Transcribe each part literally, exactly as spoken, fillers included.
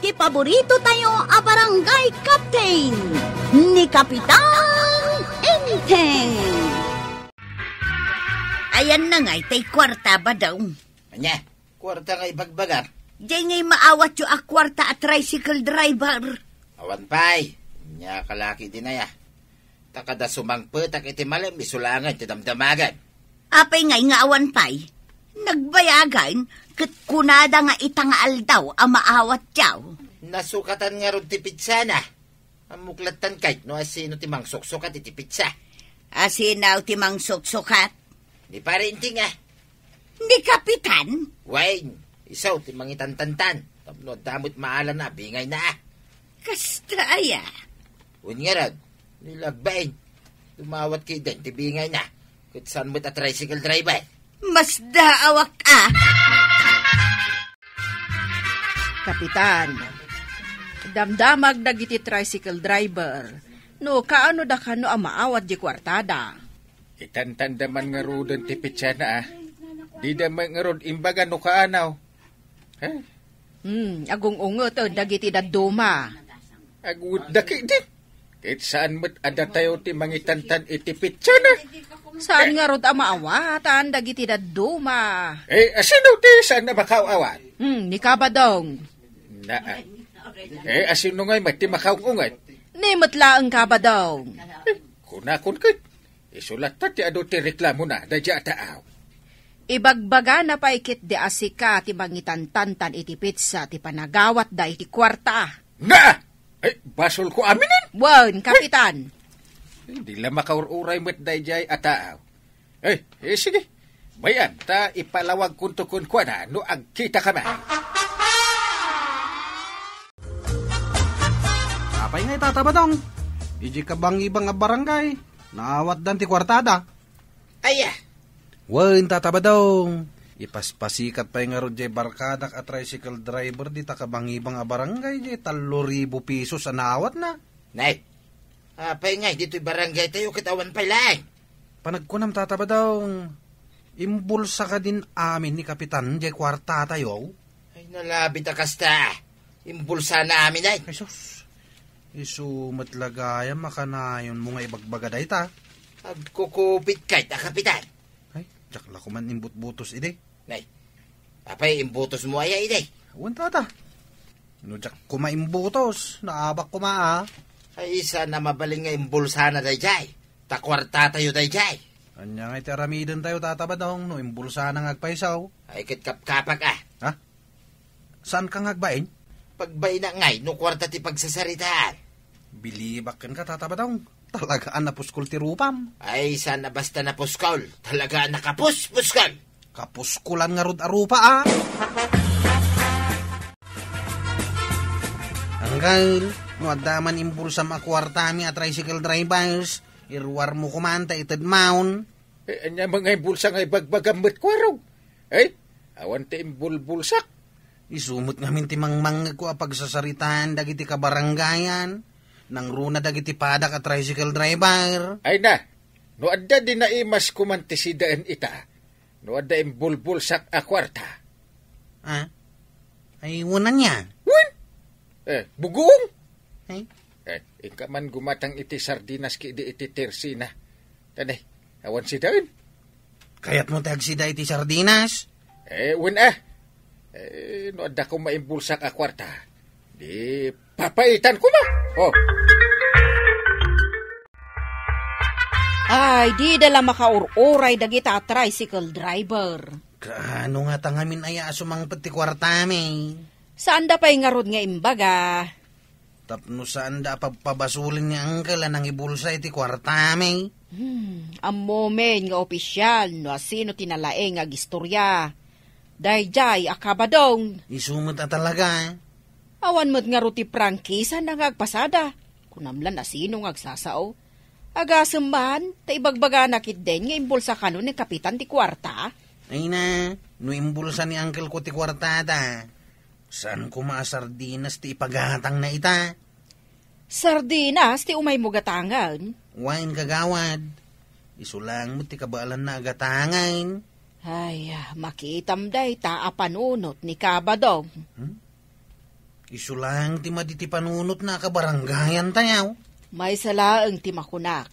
Ti paborito tayo a barangay captain, ni Kapitan Enteng. Ayan na ngay tay kuarta, Badong. Ania? Kuarta nga ibagbagam? Diay ngay maawatyo a kuarta a tricycle driver. Awan pay. Ania kalaki dinaya? Ta kada sumangpetak iti malem, isu laengen ti damdamagan. Apay ngay nga awan pay? Nagbayagan, ket kunada nga ita nga aldaw a maawatyo. Nasukatan ngarud ti pitsana. Ammok lattan kayat no asino ti mangsuksukat iti pitsa. Asino ti mangsuksukat? Ni Pare Inting, ah. Ni Kapitan? Wen, isu ti mangitantantan. Tapno adda met maala na, bingayna, ah. Kasta aya? Wen ngarud, ni Lagbain. Dumawat ketdin ti bingayna. Ket saan met a tricycle driver? Masdaawak, ah. Kapitan, damdamag dagiti tricycle driver no kaano da kano a maawat di kuartada. Itantanda man ngaruden ti pitsana, ah. Dida met ngarud imbaga no kaano. Ha? Hmm, agung-ungeten dagiti dadduma. Agudda ketdi. Ket saan met a datayo ti mangitantan iti pitsana. Saan ngarud a maawatan dagiti dadduma? Eh, asino ti saan a makaaw-awat? Hmm, ni Kabadong. Na, eh, asino ngay met ti makaung-unget? Ni met laeng Kabadong. Eh, kunakon ket, isu latta ti adu ti reklamona daydiay a taaw. Ibagbagana pay ketdi a sika ti mangitantantan iti pitsa ti panagawatda iti kuarta. Na! Ay, basolko aminen? Wen, Kapitan. Ay, di la makaur-uray met daydiay a taaw. Ay, eh, sige. Bay-am, ta ipalawagkonto kenkuana no agkitakaman. Apay ngay, Tata Badong? Idiay kabangibang a barangay, naawatdan ti kuartada. Aya. Wen, Tata Badong. Ipaspasikat pay ngarud diay barkadak a tricycle driver dita kabangibang a barangay diay tallo ribu pesos a naawatna. Nay, apay ngay ditoy barangay tayo ket awan pay laeng? Panagkunam, Tata Badong, imbulsa kadin amin ni Kapitan diay kuarta tayo? Ay, nalabit a kasta. Imbulsana amin ay. Ay, sus. Isu met la gayam a kanayonmo nga ibagbaga dayta. Agkukupit kayta, Kapitan. Ay, diak la koman imbutbutos idi. Nay, apay imbutosmo aya idi? Wen, Tata. No diak koma imbutos, naabak koma, a. Ay, saan a mabalin nga imbulsana daydiay. Ta kuarta tayo daydiay. Ania ngay ti aramiden tayo, Tata Badong, no imbulsana nga agpayso? Ay, ket kapkapak, a. Ha? Saan ka nga agbain? Pagbainak ngay no kuarta ti pagsasaritaan. Bilibak kenka, Tata Badong. Talaga a napuskol ti rupam. Ay, saan a basta napuskol. Talaga a nakapuspuskol. Kapuskolan ngarud a rupa, a. Anggal, no adda man imbulsam a kuartami a tricycle drivers, iruarmo koman ta itedmon. Eh, ania man nga imbulsa nga ibagbagam met, kuarog? Eh, awan ti imbulbulsak. Isu met ngamin ti mangmangngegko a pagsasaritaan dagiti kabarangayan. Nangruna dagiti padak a tricycle driver. Ay na, no adda di naimas koman ti sidaen ita, no adda imbulbulsak a kuarta. Ah? Ay, wen ania? Wen? Eh, buguong? Ay? Eh, inka man gumatang iti sardinas ketdi iti tersina. Tanay, awan sidaen. Kayatmo ti agsida iti sardinas? Eh, wen a. Eh, no adda koma imbulsak a kuarta, di papaitan koma. Oh. Ay, dida la makaur-uray dagita a tricycle driver. Kaano ngata ngamin aya a sumangpet ti kuartami? Saanda pay ngarud nga imbaga. Tapno saanda a pabpabasolen ni Angkel a nangibulsa iti kuartami. Hmm, ammomin nga opisial no asino ti nalaing nga agistorya. Daydiay a Kabadong. Isu met a talaga. Awan met ngarud ti prangkisana nga agpasada. Kunam la no asino nga agsasao. Agasem man, ta ibagbagana ketdin nga imbulsa kano ni Kapitan ti kuarta. Ay na, no imbulsa ni Angkelko ti kuartada, saan koma a sardinas ti ipagatangna ita? Sardinas ti umaymo gatangen? Wen, kagawad. Isu laeng met ti kabaelanna a gatangen. Ay, makitam dayta a panunot ni Kabadong. Hmm? Isu laeng ti madi ti panunotna a kabarangayantayo. Maysa laeng ti makunak.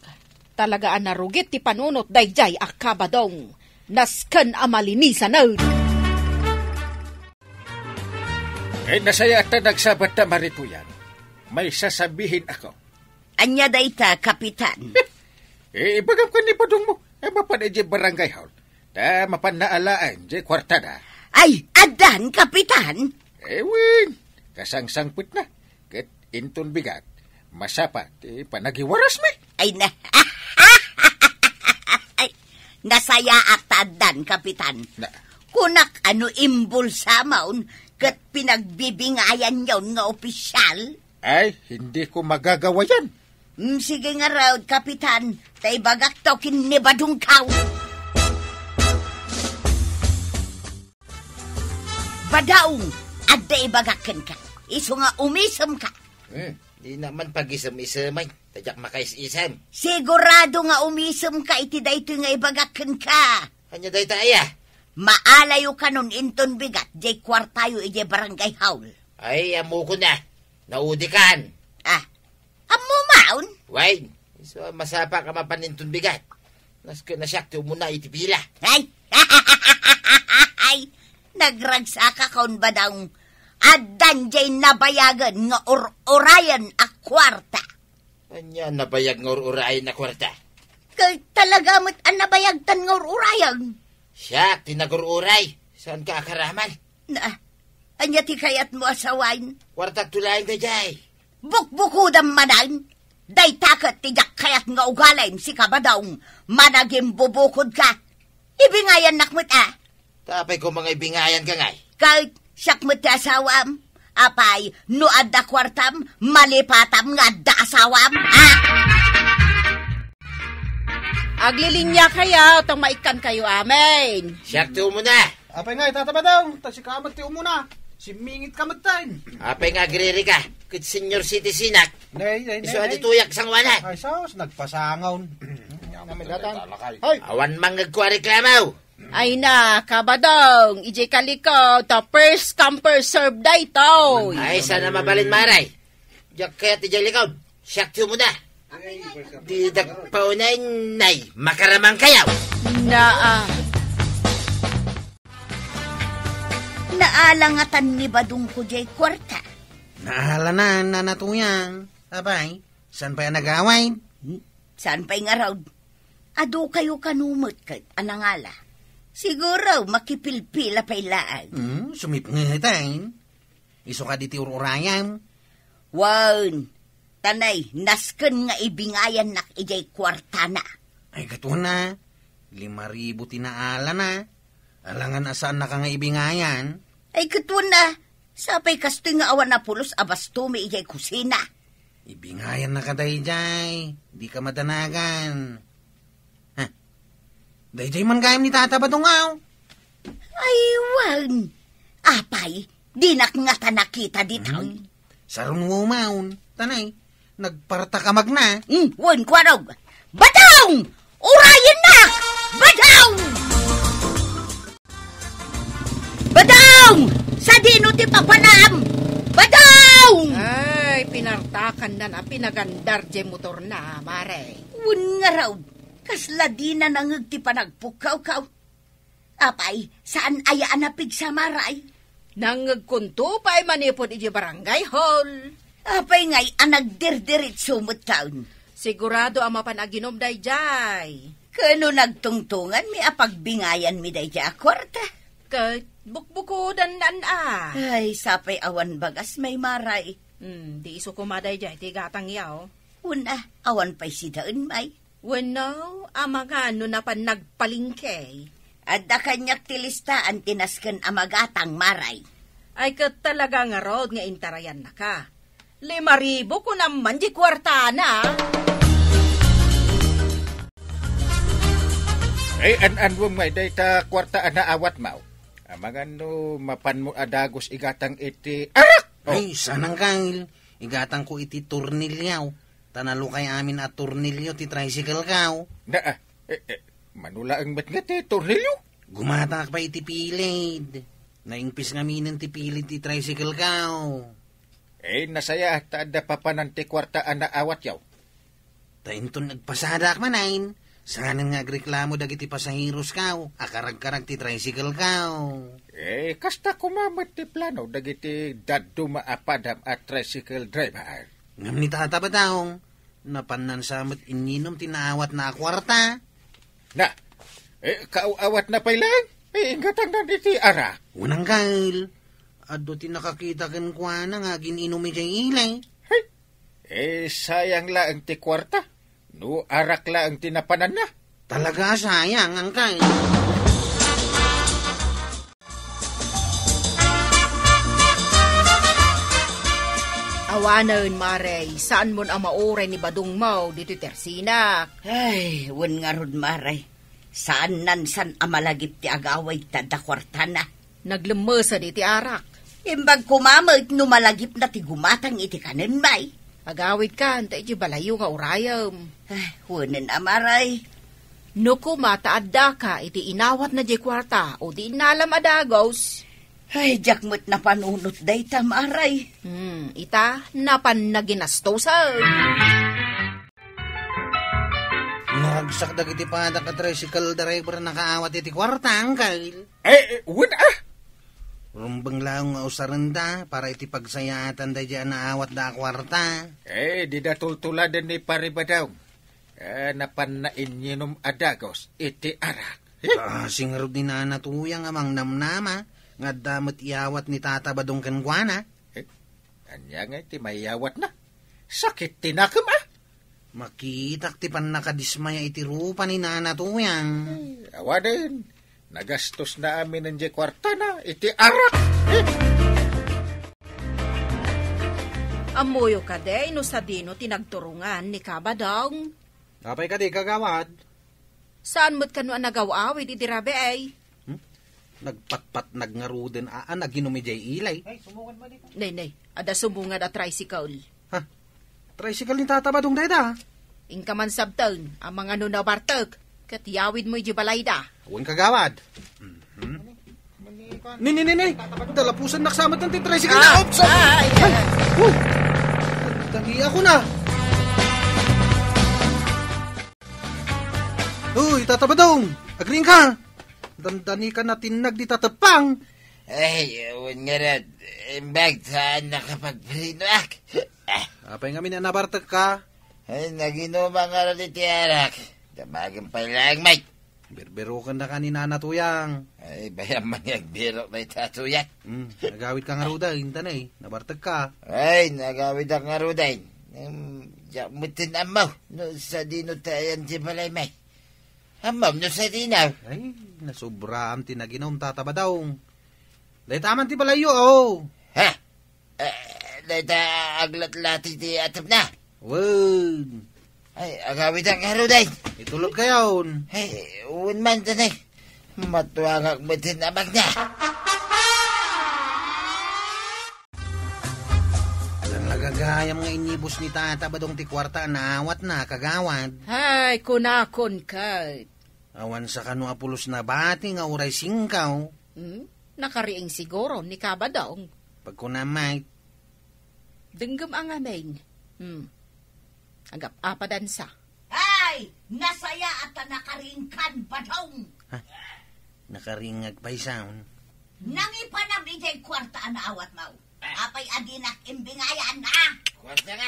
Talaga a narugit ti panunot daydiay a kabadong. Nasken a malinisanen. Eh, nasayaat ta nagsabat ta, Marituyan. May sasabihin ako. Ania dayta, Kapitan? Eh, ibagam ken ni Badongmo. Eh, mapan idiay barangay hall. Ta mapan alaen diay kuartada. Ay, addan, Kapitan? Eh, wen. Kasangsangpetna. Ket inton bigat, masapa ti panagiwarasmi. Ay, na-, ay, nasayaat ta addan, Kapitan. Na. Kunak a no imbulsam ket pinagbibingayanyon nga opisyal? Ay, hindi ko magagawa yan. Mm, sige ngarud, Kapitan, ta ibagakto ken ni Badongko. Badaong, adda ibagak kenka. Isu nga umisemka. Hmm, dina man pagisem-isemen, ta diak makaisisem. Sigurado nga umisemka iti daytoy nga ibagak kenka. Ania dayta aya? Maalayo kanon inton bigat, diay kuartayo idiay barangay hall. Ay, ammokon a. Naudikan. Ah, ammo maon? Wen, isu a masapaka mapan inton bigat. Nasken a siak ti umuna iti pila. Ay! Ay! Nagragsakakon, Badaong. Addan diay nabayagen nga ur-urayen a kuarta. Ania nabayag nga ur-urayen a kuarta? Ket talaga met a nabayagtan nga ur-urayen. Siak ti nagur-uray. Saanka a karaman? Na, ania ti kayatmo a sawen? Kuartak to laeng daydiay. Bukbukodam manen. Dayta ket ti diak kayat nga ugalim, sika Badaong, managimbubukodka. Ibingayannak met a. Ta apay koma nga ibingayanka ngay? Ket siak met ti asawam. Apay, no adda kuartam, malipatam nga adda asawam, ha? Aglilinia kayo, ta maikkan kayo amin. Siak ti umuna. Apay nga, Tata Badong, ta sika met ti umuna. Simmingit ka met ten. Apay nga, agriri ka. Ket senior citizenak. Nay, nay, nay, isu a nay. Di tuyak sanguana. Ay, sus, nagpasangaw. Naman datang. Hay! Awan mangngegko a reklamo. Ay na, Kabadong, idiay kalikod, ta first come, first serve daytoy. Ay, sana mabalin, Maray. Diak kayat idiay likod. Siak ti umuna. Didak paunay, nay, makaramang kayo. Naa. Naala ngatan ni Badongko diay kuarta. Naala na, Nana Tuyang. Apay, saan pay a nagawid? Hmm? Saan pay ngarud? Adu kayo kano met ket a nangala. Siguro, makipilpila pay laeng. Hmm, sumipngeten. Isu kadi ti ur-urayam? Wen, ta nay, nasken nga ibingayannak idiay kuartana. Ay, ket wen a, lima ribu ti naalana. Alangan a saannaka nga ibingayan. Ay, ket wen a, sapay kastoy nga awan a pulos a bastomi idiay kusina. Ibingayannaka daydiay, dika madanagan. Ha? Daydiay man gayam ni Tata Badong, aw? Ay, wen. Apay, dinak ngata nakita ditoy. Hmm. Sarunwo maon. Tanay, nagpartak a magna. Hmm, wen, kuarog. Badong! Urayennak! Badong! Badong! Sadino ti papanam? Badong! Ay, pinartakannan a pinagandar diay motorna, Mare. Wen ngarud, kasla dina nangngeg ti panagpukkawkaw. Apay, saan aya a napigsa, Maray? Nangngegkonto pay manipud idiay barangay hall. Apay ngay a nagdirdiritso metten? Sigurado a mapan aginom daydiay. Kano nagtungtonganmi a pagbingayanmi daydiay a kuarta? Ket bukbukodannan a. Ay, sapay awan bagas, Maray. Hmm, di isu koma daydiay ti gatangyo. Wen a, awan pay sidaen, May. Wenno, amangan no napan nagpalengke. Adda kaniak ti listaan ti nasken a magatang, Maray. Ay, ket talaga ngarud nga intarayannaka. Lima ribu kunam man di kuartana. Ay, an-anwem nga dayta kuarta a naawatmo. Amangan no mapanmo a dagus igatang iti arak! Oh. Ay, saan a kail. Igatangko iti tornilyo. Ta nalukay amin a tornilyo ti tricycle ko. Na, ah, eh, eh, mano laeng met nga ti tornilyo? Gumatangak pay iti pilid. Naingpis ngaminen ti pilid ti tricycle ko. Eh, nasayaat ta adda papanan ti kuarta a naawatyo. Ta inton nagpasadak manen, saanen nga agreklamo dagiti pasaherosko a karagkarag ti tricycleko. Eh, kasta koma met ti plano dagiti dadduma a padam a tricycle driver. Ngem ni Tata Badong, napanansa met inninum ti naawatna a kuarta. Na, eh, kaaw-awatna pay laeng? Eh, inggatangnan iti arak. Wen, angkel. Adu ti nakakita kenkuana nga agin-inum idiay ili. Hey, eh, sayang laeng ti kuarta. No arak laeng ti napananna. Talaga a sayang, angkel. Awanen, Mare, saanmon a mauray ni Badongmo ditoy tersinak. Ay, wen ngarud, Mare. Saan nansan a malagip ti agawid ta adda kuartana. Naglemmesen iti arak. Imbag koma met no malagipna ti gumatang iti kanen, bay. Agawidkan ta iti balayyo nga urayem. Ay, wenen a, Mare. No koma ta addaka iti inawatna diay kuarta, o di innalam a dagus. Ay, diak met napanunot dayta, Mare. Hmm, ita, napan naginastusan. Naragsak dagiti padak a tricycle driver a nakaawat iti kuarta, angkel. Eh, eh, wen, ah! Rumbeng laeng nga usarenda para iti pagsayaatan daydiay a naawatda a kuarta. Eh, dida tultuladen ni Pare Badong. Eh, napanna inninum a dagus iti arak. Eh? Kaasi ngarud ni Nana Tuyang a mangnamnama nga adda met iyawat ni Tata Badong kenkuana. Eh, ania ngay ti mayawatna? Sakit ti nakem, ah! Makitak ti pannakadismaya iti rupa ni Nana Tuyang. Eh, awanen, nagastosna aminen diay kuartana iti arak. Eh! Ammoyo kadi no sadino ti nagturongan ni Kabadong? Apay kadi, kagawad? Saan met kano a nagaw-awid idi rabii? Hmm? Nagpatpatnag ngaruden a, a naginum idiay ili. Nay, nay, adda sumungad a tricycle. Ha? Tricycle ni Tata Badong dayta? Inka man sabten, amangan no nabartek, ket yawidmo idiay balayda. Wen, kagawad. Mhm. Ni, ni, ni, ni. Talapusannak sa met ti tricycle na. Ah, oops, oops. Ah, ay, ay, ay. Uy! Dani ako na. Uy, Tata Badong! Agriingka! Dandani ka natinnag di tatepang! Ay, wen ngarud, imbag saan nakapagprinoak. Ah. Apay ngamin a nabartekka? Ay, naginuma ngarud iti arak. Damagen pay laeng, Mike. Birbiroken da ka ni Nana Tuyang. Ay, bayam man nga agbirok dayta, Tuyang. Hmm, nagawidka ngaruden, inta ne, nabartekka. Ay, nagawidak ngaruden. Em, diak metten ammo no sadino ti ayan ti balay, Mike. Ammom no sadino? Ay, nasobraam ti naginum, Tata Badong. Dayta man ti balayyo, aw. Ha? Eh, dayta aglatlati ti atepna? Wen. Ay, agawidak ngaruden. Itulodkayon. Ay, wen man, tanay. Matuangak metten a magna. Nagagayam nga inibus ni Tata Badong ti kuarta a naawatna, kagawad. Ay, kunakon ket. Awan sa kano a pulos nabati nga uray singkaw. Hmm? Nakariing siguro ni Kabadong. Pagkunam, Mike. Denggem a ngamin. Hmm. Agap-apadansa. Ay! Nasayaat ta nakariingkan, Badong! Ha? Nakariingak pay, saon? Nangipanam idiay kuarta a naawatmo. Apay a dinak imbingayan, a? Kuarta nga.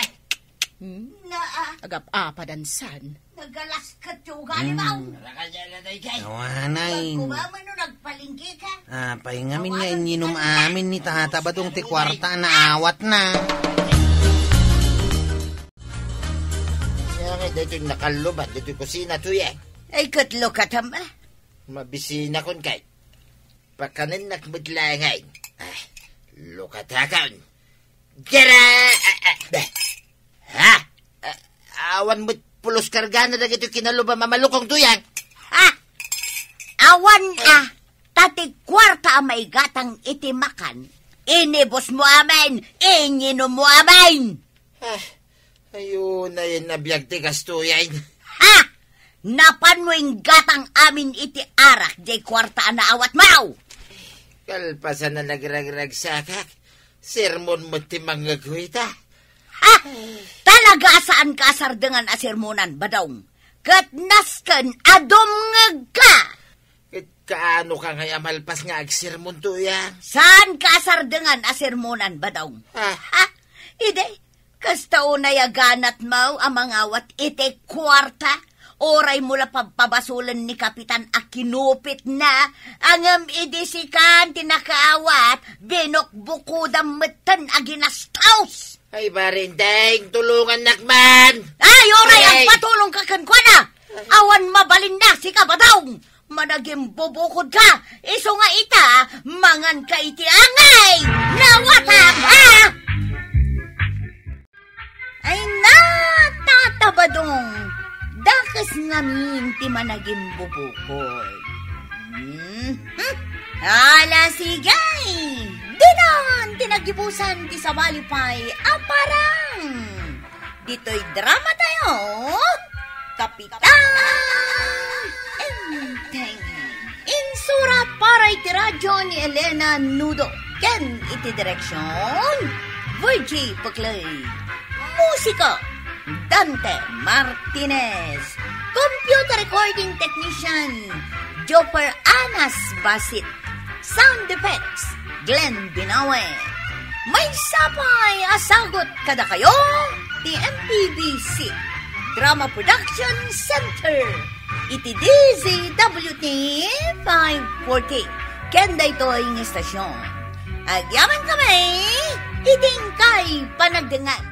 Hmm? Na, a? Agap-apadansan. Nagalasket ti ugali mo. Hmm. Awanay. Pagkuba man no nagpalengke ka. Apay ngamin nga inninum amin ni Tata Badong ti kuarta a naawatna. Kaya nga, daytoy nakallubat, daytoy kusina, Tuyang. Ay, ket lukatam, a? Mabisinakon kay. Pakanennak met laeng. Ah, lukatakon. Dira! Ah, ah, ah. Ha? Ah, awan met pulos kargana dagitoy kinallubat a malukong, Tuyang. Ha? Awan a, ta ti kuarta a maigatang iti makan, inibusmo amin, inninummo amin. Ah, ayunayen a biag ti gastoyen. Ha? Napanmo inggatang amin iti arak diay kuarta a naawatmo? Kalpasan a nagragragsakak, Sermon met ti mangngegko ita. Ha? Talaga a saanka a sardengan a sermonan, Badong. Ket nasken a dumngegka. Ket kaano ka ngay a malpas nga agsermon, Tuyang? Saanka a sardengan a sermonan, Badong. Ah. Ha? Idi, kasta unay a ganatmo a mangawat iti kuarta, uray mo la pabpabasolen ni Kapitan a kinupitna, ngem idi sikan ti nakaawat, binukbukudam metten a ginastos. Ay, barindeng, tulongannak man. Ay, uray, ay, agpatulongka kenkuana. Awan mabalinna, sika, Badong. Managimbubukodka, isu nga ita, manganka iti angay. Nawatam, ha? Ay, na, Tata Badong, dakes ngamin ti managimbubukod. Hmm? Ala, sige. Ditan ti nagibusan ti sabali pay a parang. Ditoy drama tayo, Kapitan Enteng. Insura para iti radyo ni Elena Nudo ken iti direksyon, Virgie Peclay. Musika, Dante Martinez. Computer recording technician, Joper Anas Basit. Sound effects, Glenn Binawe. Maysa pay a sagut kadakayo ti M P B C Drama Production Center iti D Z W T five forty ken daytoy nga istasyon. Agyamankami iti inkay panagdengngeg.